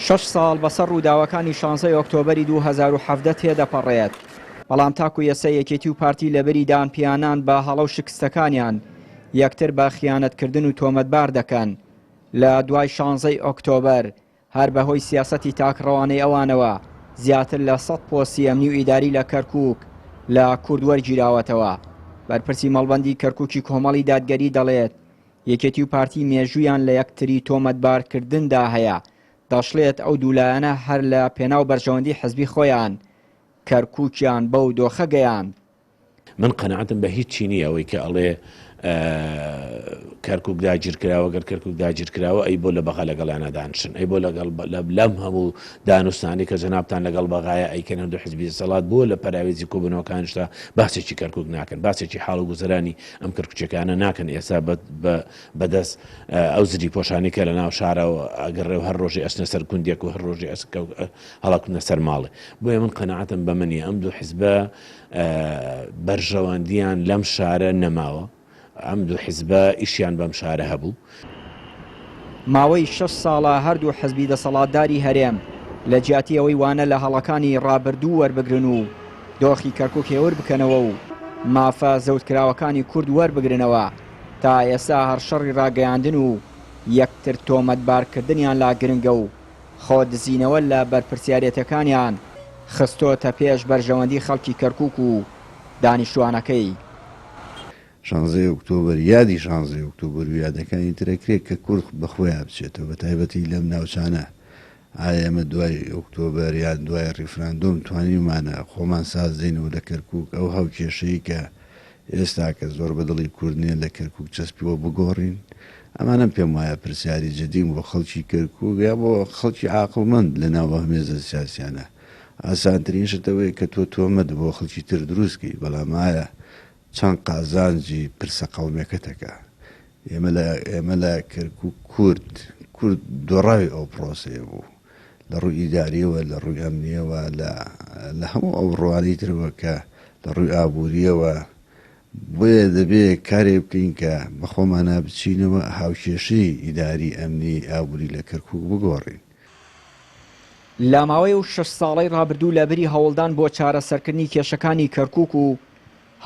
شەش ساڵ بەسەر ڕووداوەکانی شانزەی ئۆکتۆبەری 2017 تێدەپەڕێت، بەڵام تاکو ئێستا یەکێتی و پارتی لەبری دانپیانان بە هەڵە و شکستەکانیان، یەکتر بە خیانەتکردن و تۆمەتبار دەکەن. لە دوای شانزەی ئۆکتۆبەر، هەر بەهۆی سیاسەتی تاکڕەوانەی ئەوانەوە زیاتر لە سەد پۆستی ئەمنی و ئیداری لە کەرکووک لە کورد وەرگیراوەتەوە. بەرپرسی مەڵبەندی کەرکووکی کۆمەڵی دادگەری دەڵێت، یەکێتی و پارتی مێژوویان لە یەکتری تۆمەتبارکردندا هەیە، دەشڵێت ئەو دوو لایەنە هەر لە پێناو بەرژەوەندی حزبی خۆیان کەرکووکیان بەو دۆخە گەیاند. من قەناعەتم بە هیچی نییە ئەوەی کە ئەڵێ کەرکک داگیرکراوە گەر کەرکک داگیرکراوە ئەی بۆ لە بەغا لەگەڵیانە دانیشن ئەی بۆ لەگەڵ لەم هەموو دانوستانی کە جەنابتان لەگەڵ بەغایە ئەیکەن هەردوو حزبی دەسەڵات بۆ لە پەراوێزی کۆبوونەوەکانیشدا باسێکی کەرکک ناکەن باسێکی حاڵ و گوزەرانی ئەم کەرکوچەکانە ناکەن ئێستا بەدەست ئەو زری پۆشانی کە لە ناو شارەوە ئەگەڕێ و هەر ڕۆژی ئەچنە سەر گوندێک و هەر ڕۆژی هەڵەکوتنە سەر ماڵێ بۆیە من قەناعەتم بەمە نییە ئەم دوو حزبە بەرژەوەندیان لەم شارە نەماوە، ئەم دوو حزبە ئیشیان بەم شارە هەبوو. ماوەی شەش ساڵە هەردوو حزبی دەسەڵاتداری هەرێم لە جیاتی ئەوەی وانە لە هەڵەکانی ڕابردوو وەربگرن و دۆخی کەرکوک هێور بکەنەوە و مافە زەوتکراوەکانی کورد وەربگرنەوە تا ئێستا هەر شەڕی ڕاگەیاندن و یەکتر تۆمەتبارکردنیان لا گرنگە و خۆ دزینەوە لە بەرپرسیارێتەکانیان خستۆتە پێش بەرژەوەندی خەڵکی کەرکوک و دانیشتوانەکەی. شانزەی ئۆکتۆبەر، یادی شانزەی ئۆکتۆبەر و یادەکانی تر ئەکرێ کە کورد بە خۆیا بچێتەوە بە تایبەتی لەم ناوچانە. ئایا ئێمە دوای ئۆکتۆبەر یان دوای ڕیفراندۆم توانیومانە خۆمان ساز دەینەوە لە کەرکوک ئەو هاوکێشەی کە ئێستاکە زۆر بە دڵی کورد نیە لە کەرکوک چەسپیوە بگۆڕین؟ ئەمانەم پێم وایە پرسیاری جدین بۆ خەڵکی کەرکوک یا بۆ خەڵکی عاقڵمەند لە ناو ئه مێزە سیاسیانە. ئاسانترین شت ئەوەیە کە تۆ تۆمەت بۆ خەڵکی تر دروست کەی بەڵام ئایا چەند قازانجی پرسە قەومیەکەت ئەکا؟ ئێمە لە ئێمە لە کەرکوک کورد کورد دۆڕاوی ئەو پرۆسەیە بوو لە ڕووی ئیداریەوە لە ڕووی ئەمنیەوە لە لە هەموو ئەو ڕوانەی ترەوە کە لە ڕووی ئابووریەوە بۆیە دەبێ کارێ بکەین کە بە خۆمانا بچینەوە هاوکێشەی ئیداری ئەمنی ئابووری لە کەرکوک بگۆڕین. لە ماوەی ئەو شەش ساڵەی ڕابردوو لە بری هەوڵدان بۆ چارەسەرکردنی کێشەکانی کەرکوک و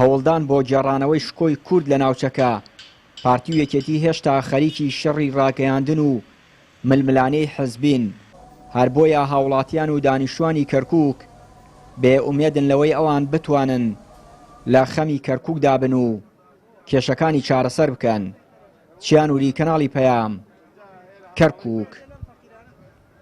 هەوڵدان بۆ گێڕانەوەی شکۆی کورد لە ناوچەکە، پارتی و یەکێتی هێشتا خەریکی شەڕی ڕاگەیاندن و ململانێی حزبین، هەر بۆیە هاوڵاتیان و دانیشتوانی کەرکوک بێ ئومێدن لەوەی ئەوان بتوانن لە خەمی کەرکوکدا بن و کێشەکانی چارەسەر بکەن. چیانوری، کەناڵی پەیام، کەرکوک.